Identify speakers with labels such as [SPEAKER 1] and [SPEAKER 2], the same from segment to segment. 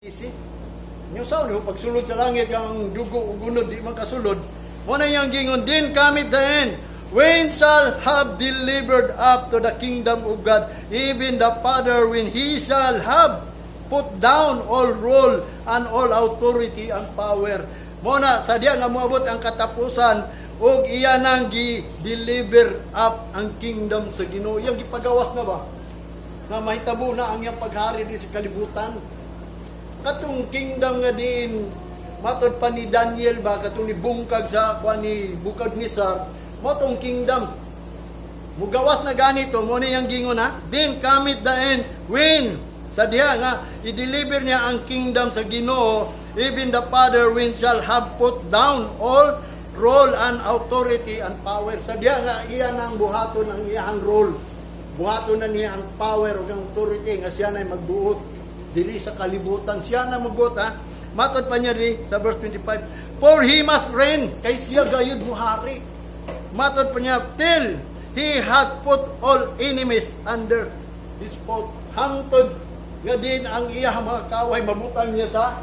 [SPEAKER 1] Easy. Yung sa no, pagsulod sa langit ang dugo ug unod di man kasulod. Mo na iyang gingon, "Then cometh the end, when shall have delivered up to the kingdom of God, even the Father, when he shall have put down all rule and all authority and power." Mo na sa diya nga moabot ang katapusan ug iya nang gi-deliver up ang kingdom sa Ginoo. Iyang gipagawas na ba? Nga mahitabo na ang iyang paghari di sa kalibutan. Katong kingdom nga diin matod pa ni Daniel ba, katong ni bungkag sa kuan ni Nebuchadnezzar, mao tong kingdom mugawas na ganito. Mo ni yang gingon ha, "Then cometh the end, when," sa diha nga i-deliver niya ang kingdom sa Ginoo, even the Father, when shall have put down all rule and authority and power. Sa diha nga iya nang buhaton ang iyang role, buhaton na niya ang power ug ang authority nga siya na magbuot diri sa kalibutan. Siya na magbuot ha. Matod pa niya di sa verse 25, "For he must reign," kay siya gayud muhari. Matod pa niya, "till he had put all enemies under his foot," hangtod nga din ang iya mga kaway mabutang niya sa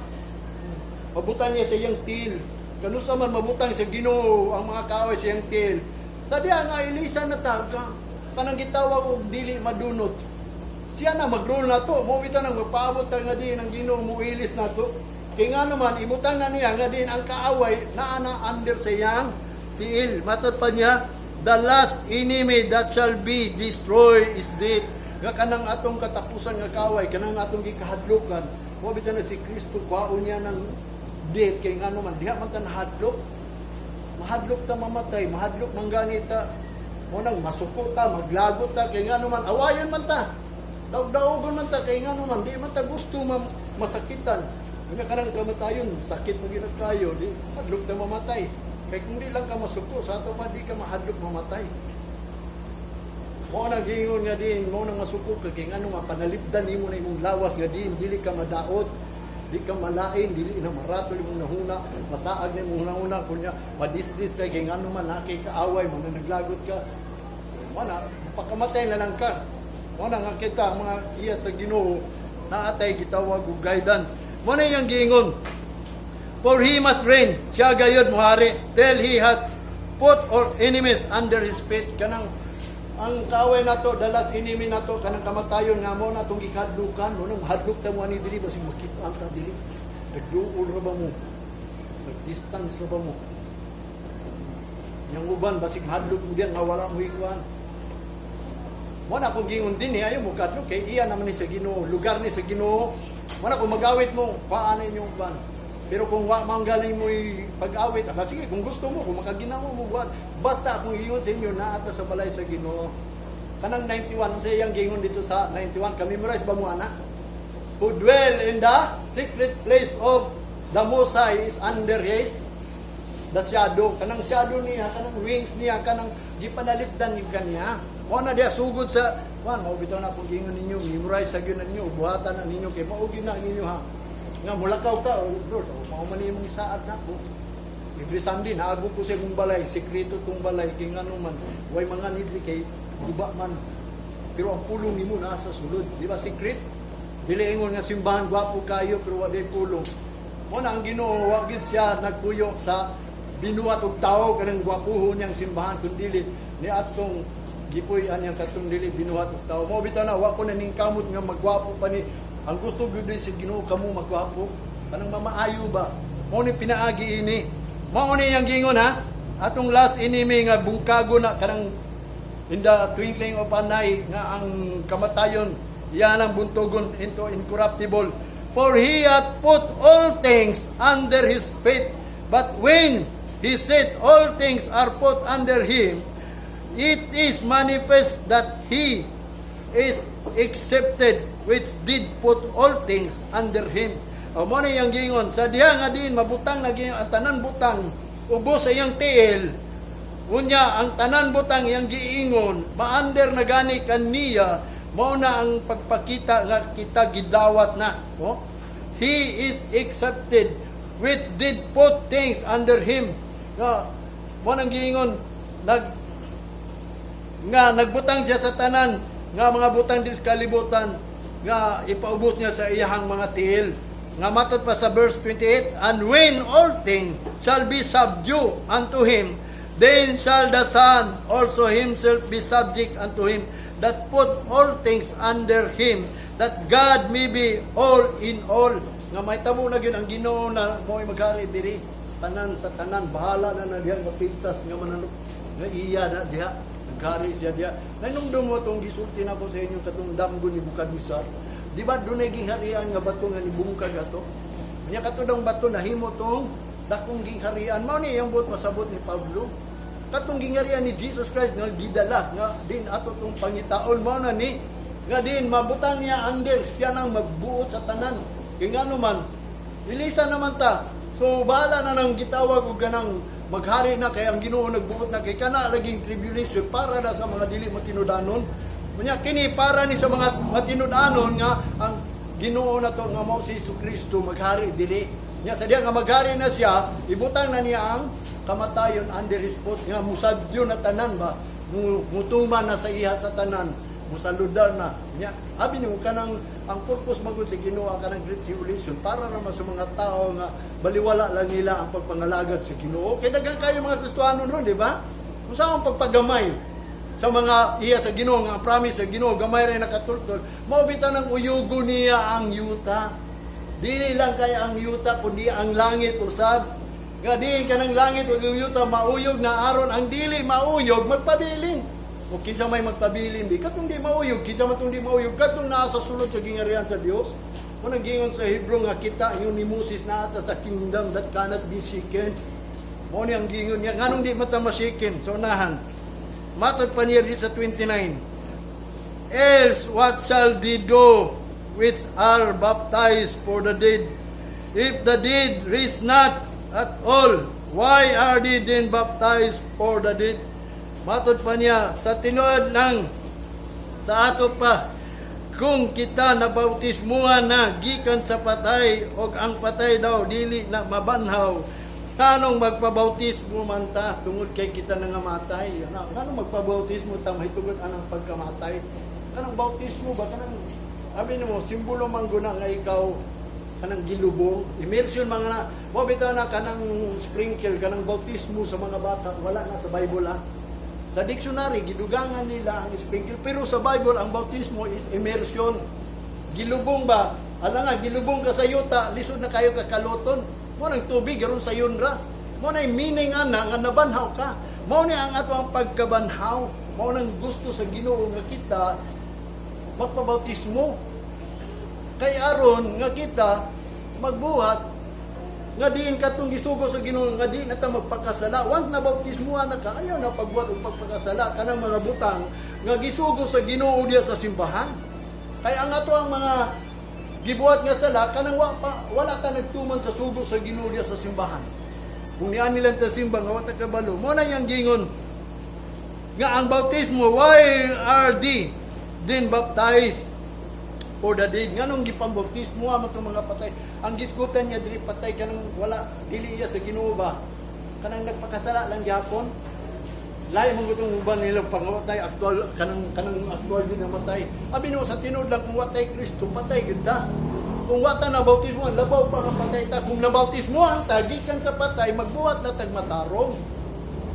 [SPEAKER 1] iyang tiil. Kanusa man mabutang sa Ginoo ang mga kaaway sa iyang tiil? Sa diha nga ilisan na ta ka kanang gitawag og dili madunot. Siya na mag-rule na to. Mo bitaw nang magpaabot ta nga din ang Ginoo muilis na to. Kay nga naman ibutang na niya nga din ang kaaway naa na under sa iyang tiil. Matod pa niya, "The last enemy that shall be destroyed is death." Nga kanang atong katapusan nga kaaway, kanang atong gikahadlokan. Mo bitaw na si Kristo kwaon niya ng death kay nga naman diha man ta nahadlok. Mahadlok ta mamatay, mahadlok man gani ta. Mo nang masuko ta, maglagot ta kay nga naman awayon man ta. Daog-daogon man ta kay nga naman di man ta gusto masakitan. Nga kanang kamatayon, sakit mo gyud kayo, di hadlok ta mamatay. Kay kung di lang ka masuko, sa ato pa di ka mahadlok mamatay. Mo na giingon nga din, mo na masuko ka kay ngano nga panalipdan nimo na imong lawas nga din dili ka madaot, di ka malain, dili na maratol imong nahuna, masaag na imong hunahuna kunya madisdis kay kay ngano man naki kaaway, mga naglagot ka. Mo na pakamatay na lang ka. Mo na nga kita mga iya sa Ginoo naatay gitawag og guidance. Mo na iyang giingon, "For he must reign," siya gayud mohari, "till he hath put all enemies under his feet." Kanang ang kaaway nato, the last enemy nato, kanang kamatayon nga mo na atong gikadlukan, mo nang mahadlok ta mo ani diri basig makita ang ta diri. Nagduol ra ba mo? Nag-distance ra ba mo? Yang uban basig mahadlok mo diyan nga wala mo ikuan. Mo na kung gingon din eh, ayaw mo kadlok kay iya naman ni sa Ginoo, lugar ni sa Ginoo. Mo na kung mag-awit mo, paano inyong kuan. Pero kung wa man galing mo pag-awit, aba sige, kung gusto mo, kung makaginawa mo, buhat. Basta akong ingon sa inyo, naa ta sa balay sa Ginoo. Kanang 91, sa iyang gingon dito sa 91, ka-memorize ba mo ana? "Who dwell in the secret place of the Most High is under his the shadow." Kanang shadow niya, kanang wings niya, kanang gipanalipdan yung kanya. Mo na diya sugod sa kuan, mao bitaw na akong gingon ninyo, memorize sa gyud na ninyo, buhatan na ninyo kay mao gyud na ang inyo ha. Nga mulakaw ka, oh, Lord, oh, mao man imong isaad nako. Every Sunday naago ko sa imong balay, sekreto tong balay kay ngano man, way mga nidri kay guba man. Pero ang pulong nimo nasa sulod, di ba secret? Dili ingon nga simbahan gwapo kayo pero wa day pulong. Mo na ang Ginoo wa gid siya nagpuyo sa binuhat og tawo kanang gwapuho niyang simbahan kun dili ni atong gipuy-an niyang katong dili binuhat og tawo. Mo bitaw na wa ko na ning kamot nga magwapo pa ni. Ang gusto gyud sa Ginoo kamo magwapo. Kanang mamaayo ba? Mo ni pinaagi ini. Mao ni iyang gingon ha. Atong last enemy nga bungkago na kanang in the twinkling of an eye nga ang kamatayon yan ang buntugon into incorruptible. "For he hath put all things under his feet. But when he said all things are put under him, it is manifest that he is excepted which did put all things under him." O mo na iyang gingon sa diha nga din mabutang na gingon ang tanan butang ubos sa iyang tiil. Unya ang tanan butang iyang giingon maander na gani kaniya, mao na ang pagpakita nga kita gidawat na, no? "He is excepted which did put things under him." Nga mo nang giingon nga nagbutang siya sa tanan nga mga butang diri sa kalibutan nga ipaubos niya sa iyahang mga tiil. Nga matod pa sa verse 28, "And when all things shall be subdued unto him, then shall the Son also himself be subject unto him that put all things under him, that God may be all in all." Nga may tabo na gyud ang Ginoo na mo'y maghari diri tanan sa tanan, bahala na na diha nga pintas nga mananok nga iya na diha, naghari siya diha. Nanumdum mo itong gisulti na ko sa inyo katong damgo ni Nebuchadnezzar? Di ba dunay gingharian nga bato nga nibungkag ato? Nya kato daw bato nahimo tong dakong gingharian. Mao ni iyang buot pasabot ni Pablo. Katong gingharian ni Jesus Christ nga gidala nga din ato tong pangitaon, mao na ni nga din mabutang niya under siya nang magbuot sa tanan. Kay ngano man ilisa naman ta. So bahala na nang gitawag og ganang maghari na kay ang Ginoo nagbuot na, kay kana laging tribulation para na sa mga dili matinudanon. Unya kini para ni sa mga matinud-anon nga ang Ginoo na to nga mao si Kristo maghari dili. Nya sa diya nga maghari na siya, ibutang na niya ang kamatayon under his foot nga musadyo na tanan ba, mutuman na sa iha sa tanan, musaludar na. Nya abi nimo kanang ang purpose magud sa Ginoo kanang Great Tribulation para naman sa mga tao nga baliwala lang nila ang pagpangalagad sa Ginoo. Kay daghan kayo mga Kristohanon ron, di ba? Kung saan ang pagpagamay sa mga iya sa Ginoo nga ang promise sa Ginoo gamay ra nakatultol, mao bitaw nang uyugo niya ang yuta. Dili lang kay ang yuta kundi ang langit usab, nga diin kanang langit ug ang yuta mauyog na aron ang dili mauyog magpabilin. O kinsa may magpabilin bi katong di mauyog? Kinsa man tong di mauyog? Katong naa sa sulod sa gingharian sa Dios. Mo nang gingon sa Hebrew nga kita yung ni Moses na ata sa kingdom that cannot be shaken. Mo ni ang gingon niya nganong di mata ma-shaken sa unahan. Matod pa niya dito sa 29. "Else what shall they do which are baptized for the dead? If the dead rise not at all, why are they then baptized for the dead?" Matod pa niya, sa tinuod lang sa ato pa, kung kita nabautismuhan na gikan sa patay og ang patay daw dili na mabanhaw, nganong magpabautismo man ta tungod kay kita nangamatay? Ano, nganong magpabautismo ta mahitungod anang pagkamatay? Kanang bautismo ba, kanang abi nimo simbolo man guna nga ikaw kanang gilubong, immersion mga na mo bitaw na kanang sprinkle, kanang bautismo sa mga bata, wala na sa Bible ah. Sa dictionary, gidugangan nila ang sprinkle. Pero sa Bible, ang bautismo is immersion. Gilubong ba? Ala nga, gilubong ka sa yuta, lisod na kayo kakaluton. Mo nang tubig, aron sayon ra. Mo na meaning ana nga nabanhaw ka. Mao ni ang ato ang pagkabanhaw. Mao nang gusto sa Ginoo nga kita magpabautismo. Kay aron nga kita magbuhat nga diin katong gisugo sa Ginoo nga di na ta magpakasala. Once na bautismuhan na ka, ayaw na pagbuhat og pagpakasala kanang mga butang nga gisugo sa Ginoo diya sa simbahan. Kay ang ato ang mga gibuhat nga sala kanang wa pa, wala ta nagtuman sa sugo sa Ginoo diya sa simbahan. Kung nian nilang ta simba nga wa ta kabalo, mo na yang gingon nga ang bautismo, "Why are they then baptized for the dead?" Nganong gipambautismo ang itong mga patay? Ang gisgutan niya dili patay kanang wala dili iya sa Ginoo ba? Kanang nagpakasala lang gyapon. Lahi man gutong uban nila pangamatay aktual, kanang aktual din namatay. Abi no sa tinuod lang, kung watay Kristo, patay gyud ta. Kung wata na bautismo, labaw pa nga patay ta. Kung nabautismohan ta gikan sa patay, magbuhat na tag matarong.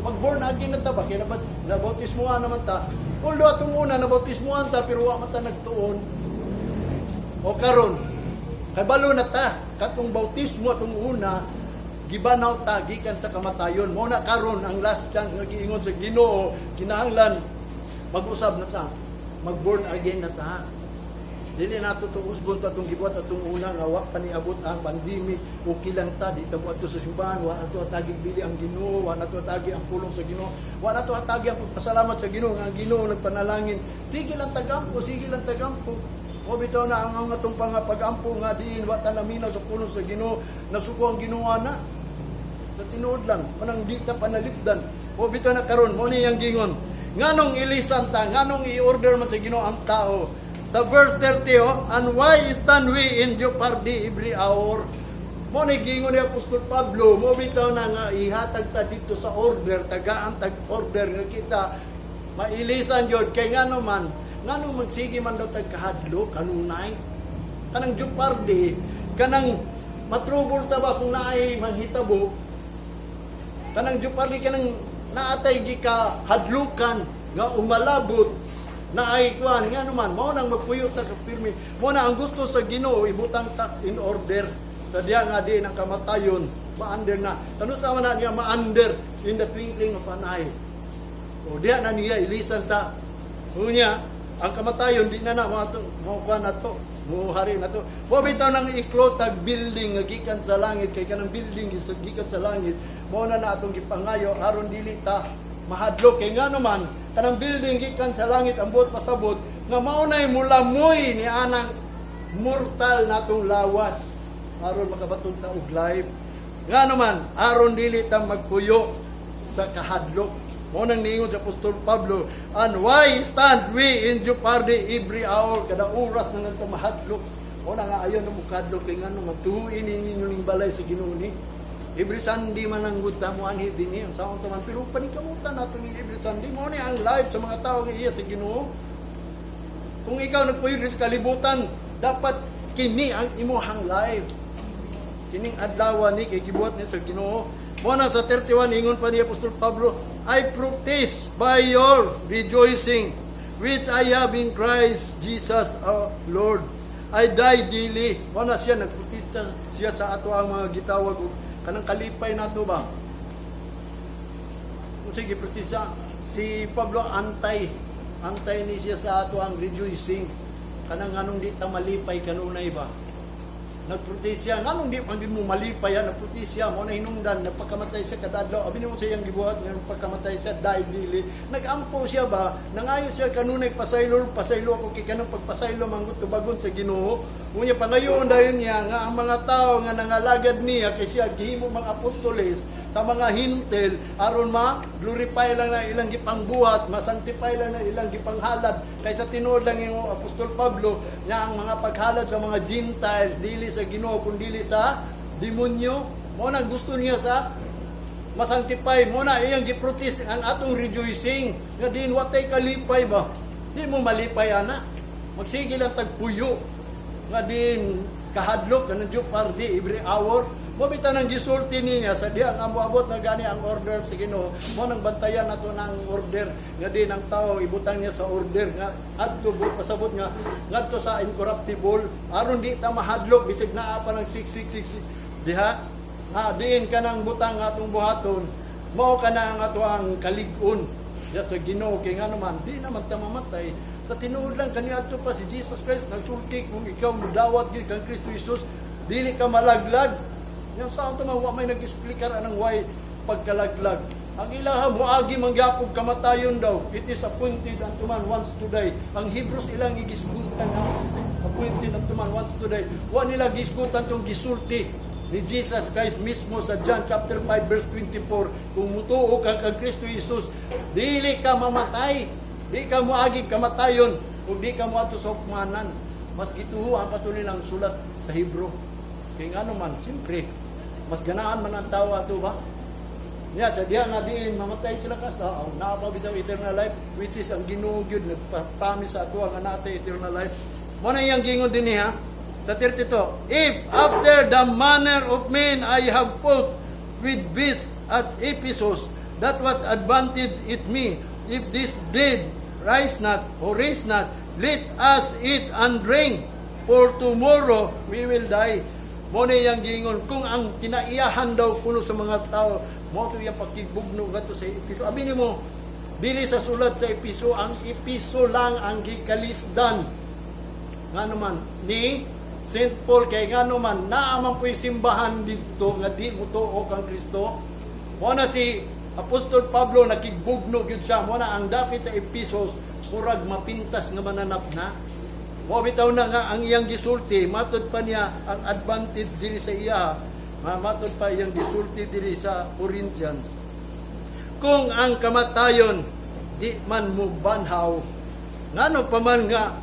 [SPEAKER 1] Mag-born again na ta ba? Kaya nabautismohan naman ta. Although atong una nabautismohan ta pero wa man ta nagtuon. O karon, kabalo na ta katong bautismo atong una gibanaw ta gikan sa kamatayon. Mo na karon ang last chance nga giingon sa Ginoo, kinahanglan mag-usab na ta. Mag-born again na ta. Dili nato to usbon to atong gibuhat atong una nga wa pa niabot ang pandemic, okay lang ta, di ta moadto sa simbahan, wa nato atagi bili ang Ginoo, wa nato atagi ang pulong sa Ginoo, wa nato atagi ang pagpasalamat sa Ginoo nga ang Ginoo nagpanalangin. Sige lang tagampo, sige lang tagampo. O bitaw na ang atong panga pag-ampo nga diin wa ta naminaw sa pulong sa Ginoo, nasuko ang Ginoo na. Sa tinuod lang, manang di ta panalipdan. O bitaw na karon, mo ni yang gingon. Nganong ilisan ta, nganong i-order man sa Ginoo ang tao? Sa verse 30, oh, "And why stand we in jeopardy every hour?" Mo ni gingon ni Apostol Pablo, mo bitaw na nga ihatag ta dito sa order, tagaan tag order nga kita mailisan jud kay ngano man, nganong magsige man daw tag kahadlok kanunay? Kanang jeopardy, kanang Matrubol ta ba kung naay manghitabo kanang jeopardy, kanang naatay gika hadlukan nga umalabot na ay kuan nga naman mao nang magpuyo ta ka pirmi. Mao na ang gusto sa Ginoo, ibutang ta in order sa diya nga di ng kamatayon maander na kanu sa man na niya maander in the twinkling of an eye. O diya na niya ilisan ta. Unya ang kamatayon di na na mo ato mo kuan na to, mo hari na to. Wa bitaw nang iklotag building nga gikan sa langit, kay kanang building gikan sa langit mao na na atong gipangayo aron dili ta mahadlok, kay nga naman kanang building gikan sa langit, ang buot pasabot nga mao nay mulamoy ni anang mortal natong lawas aron makabaton ta og life. Nga naman aron dili ta magpuyo sa kahadlok. Mao nang niingon sa Apostol Pablo, "And why stand we in jeopardy every hour?" Kada oras na nga mahadlok. Mao na nga ayon na mukadlok kay ngano magtuuin ninyo ning balay sa Ginoo ni. Every Sunday man ang good mo anhi dinhi, ang saon man, pero paningkamutan nato ni every Sunday. Mao ni ang life sa mga tao nga iya sa Ginoo. Kung ikaw nagpuyo diri sa kalibutan, dapat kini ang imuhang life. Kining adlaw ni kay gibuhat ni sa Ginoo. Mo na sa 31, ingon pa ni Apostol Pablo, "I protest by your rejoicing which I have in Christ Jesus our Lord. I die daily." Mo na siya nagprotesta siya sa ato ang mga gitawag og kanang kalipay nato ba. Sige, protesta si Pablo, antay antay ni siya sa ato ang rejoicing, kanang nganong di ta malipay kanunay ba. Nagprotest siya, nganong di man gid mo malipay ha? Nagprotest siya. Mo na hinungdan nagpakamatay siya kada adlaw. Abi nimo sa iyang gibuhat nga pagkamatay siya, die daily. Nagampo siya ba, nangayo siya kanunay, "Pasaylo, pasaylo ako," kay kanang pagpasaylo manggut tubagon sa Ginoo. Unya pangayoon dayon niya nga ang mga tao nga nangalagad niya, kay siya gihimo mga apostoles sa mga Hentil aron ma glorify lang na ilang gipangbuhat, masanctify lang na ilang gipanghalad. Kay sa tinuod lang yung Apostol Pablo nga ang mga paghalad sa mga Gentiles dili sa Ginoo kun dili sa demonyo. Mo na gusto niya sa masanctify. Mo na iyang giprotest ang atong rejoicing nga din watay kalipay ba. Di mo malipay ana, magsige lang tagpuyo nga din kahadlok kanang jeopardy every hour mo. Bitaw nang gisulti niya sa diha nga moabot na gani ang order sa Ginoo. Mo nang bantayan nato ng order nga din ang tao ibutang niya sa order nga adto buot pasabot nga ngadto sa incorruptible aron di ta mahadlok bisag naa pa ng 666 diha ha. Diin ka nang butang nga atong buhaton, mao ka na ang ato ang kalig-on diya sa Ginoo, kay nga naman di naman ta mamatay. Sa tinuod lang, kaniadto pa si Jesus Christ nagsulti, kung ikaw mudawat gyud kang Kristo Jesus, dili ka malaglag. Yang saan to man wa may nag-explicar anang why pagkalaglag. Ang ilaha moagi mangyapog kamatayon daw. It is appointed unto man once to die. Ang Hebrews ilang igisgutan na appointed unto man once to die. Wa nila gisgutan tong gisulti ni Jesus Christ mismo sa John chapter 5 verse 24. Kung mutuo ka kang Kristo Jesus, dili ka mamatay. Di ka moagi kamatayon ug di ka moadto sa hukmanan. Mas gituho ang patuloy lang sulat sa Hebrew. Kay ngano man, siyempre, mas ganahan man ang tao ato ba? Niya, sa diha nga diin, mamatay sila ka sa, oh, naa pa bitaw eternal life, which is ang Ginoo gyud nagpa-promise sa ato nga naatay eternal life. Mo na iyang gingon din niya sa 32, "If after the manner of men I have fought with beasts at Ephesus, that what advantage it me? If this dead rise not or raise not, let us eat and drink, for tomorrow we will die." Mo na iyang giingon kung ang kinaiyahan daw kuno sa mga tao, mo to iyang pakigbugno ngadto sa Episo. Abi nimo, dili sa sulat sa Episo, ang Episo lang ang gikalisdan nga naman ni St. Paul, kay nga naman naa man po'y simbahan didto nga di motuo kang Kristo. Mo na si Apostol Pablo nakigbugno gyud siya. Mo na ang dapit sa Ephesus murag mapintas nga mananap na. Mo bitaw na nga ang iyang gisulti, matod pa niya ang advantage diri sa iya. Matod pa iyang gisulti diri sa Corinthians. Kung ang kamatayon di man mo banhaw, ngano pa man nga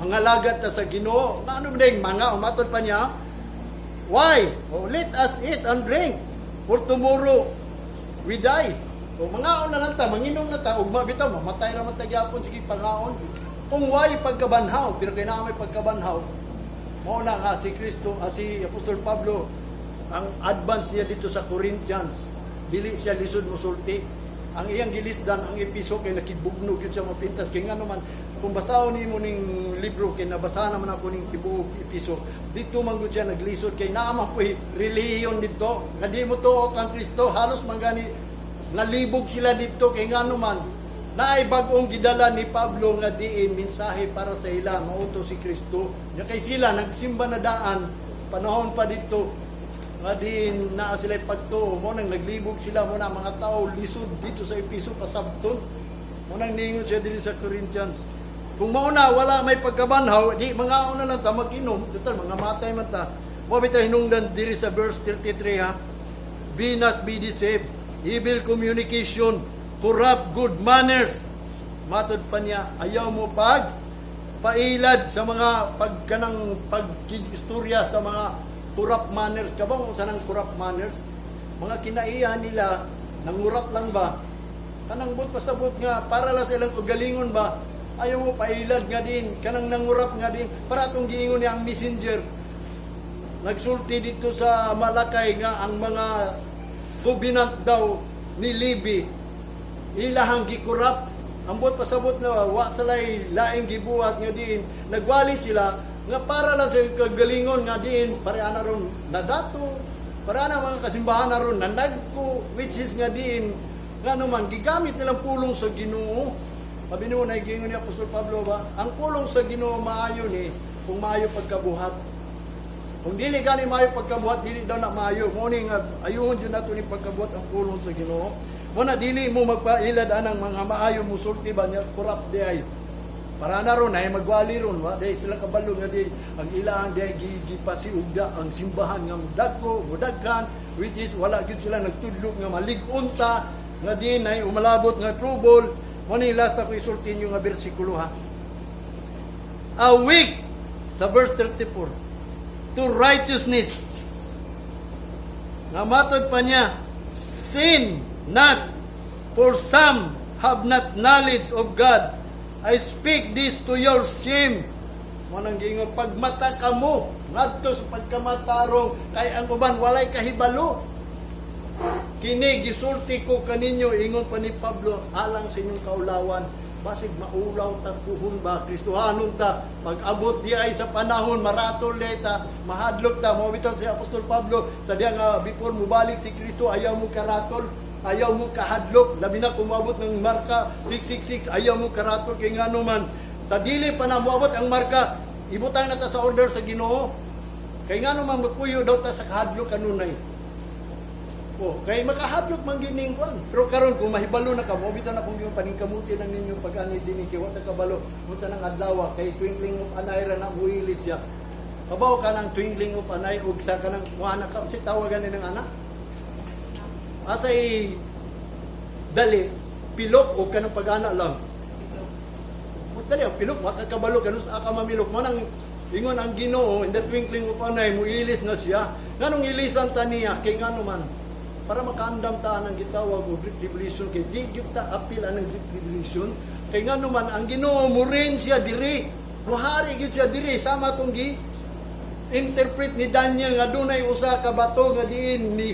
[SPEAKER 1] mga lagat ta sa Ginoo? Ngano man ding mga umatod pa niya? Why? Oh, let us eat and drink, for tomorrow we die. O mangaon na lang ta, manginom na ta, ugma bitaw, mamatay ra man ta gyapon, sige pangaon. Kung why pagkabanhaw, pero kay naa may pagkabanhaw. Mao na nga si Kristo, si Apostol Pablo, ang advance niya dito sa Corinthians, dili siya lisod musulti. Ang iyang gilisdan ang Episo kay nakibugnog yun siya mapintas kay ngano man, kung basahon nimo ning libro, kay nabasa naman ako ning tibuok Episo dito, man gud siya naglisod kay naa man ko'y relihiyon dito nga di mo tuo kang Kristo. Halos man gani nalibog sila dito kay ngano man, naay bag-ong gidala ni Pablo nga diin mensahe para sa ila, mao to si Kristo. Nya kay sila nagsimba na daan panahon pa dito nga diin naa sila pagtuo, mo nang naglibog sila. Mo na mga tao lisod dito sa Episo pasabton. Mo nang ningon siya diri sa Corinthians, kung mao na wala may pagkabanhaw, di mga na lang ta, mag-inom, total mga matay man ta. Mo bitaw hinungdan diri sa verse 33, ha. Be not be deceived. Evil communication corrupt good manners. Matod pa niya, ayaw mo pag pailad sa mga pagkanang pagkistorya sa mga corrupt manners. Kabang sa nang corrupt manners? Mga kinaiya nila, nangurap lang ba? Kanang but pasabot nga, para lang sa ilang kagalingon ba? Ayaw mo pailad nga din, kanang nangurap nga din, para atong giingon niya ang messenger. Nagsulti dito sa Malakay nga ang mga covenant daw ni Levi ilahang gikurap. Ambot pasabot na wa salay laing gibuhat nga diin nagwali sila nga para lang sa kagalingon nga diin para ana ron nadato, para na mga kasimbahan na ron nanagko, which is nga diin nga naman gigamit nilang pulong sa Ginoo. Sabi nimo na giingon ni Apostol Pablo ba, ang pulong sa Ginoo maayo ni kung maayo pagkabuhat. Kung dili gani maayo pagkabuhat, dili daw na maayo. Mo ni nga ayuhon jud nato ni pagkabuhat ang pulong sa Ginoo. Mo na dili mo magpailad anang mga maayo musulti ba niya, corrupt di ay. Para na ron ay magwali ron, wa di sila kabalo nga di ang ilang di ay gipasiugda ang simbahan nga mudagko, mudaghan, which is wala gyud sila nagtudlo nga malig-on ta nga di nay umalabot nga trouble. Mo ni last ako isulti niyo nga bersikulo, ha. A weak sa verse 34 to righteousness. Nga matod pa niya, sin not, for some have not knowledge of God. I speak this to your shame. Mo nang giingon, pagmata kamo ngadto sa pagkamatarong kay ang uban walay kahibalo. Kini gisulti ko kaninyo, ingon pa ni Pablo, alang sa inyong kaulawan. Basig maulaw ta puhon ba, Kristohanon ta, pag-abot di ay sa panahon, maratol di ta, mahadlok ta. Mo bitaw si Apostol Pablo, sa diya nga before mubalik si Kristo, ayaw mo karatol, ayaw mo kahadlok, labi na kung moabot ng marka 666, ayaw mo karatol kay ngano man, sa dili pa na moabot ang marka, ibutang na ta sa order sa Ginoo. Kay ngano man, magpuyo daw ta sa kahadlok kanunay. Oh, kay makahadlok man gining kwan. Pero karon kung mahibalo na ka, mo bitaw na kung yung paningkamuti lang ninyo pag ani dinhi kay wa ta kabalo unsa nang adlaw, kay twinkling of an eye ra na muilis siya. Kabaw ka ng twinkling of an eye ug sa kanang muana ka, unsa tawagan ni ng anak? Asay dali pilok o kanang pag-ana lang. Dali ang pilok, wa ka kabalo kanus aka mamilok mo nang ingon ang Ginoo, in the twinkling of an eye muilis na siya. Nganong ilisan ta niya? Kay ngano man, para makaandam ta ang gitawag og Great Tribulation, kay di gyud ta apil anang Great Tribulation, kay ngano man, ang Ginoo mo rin siya diri, muhari gyud siya diri sama tong gi interpret ni Daniel nga dunay usa ka bato nga diin ni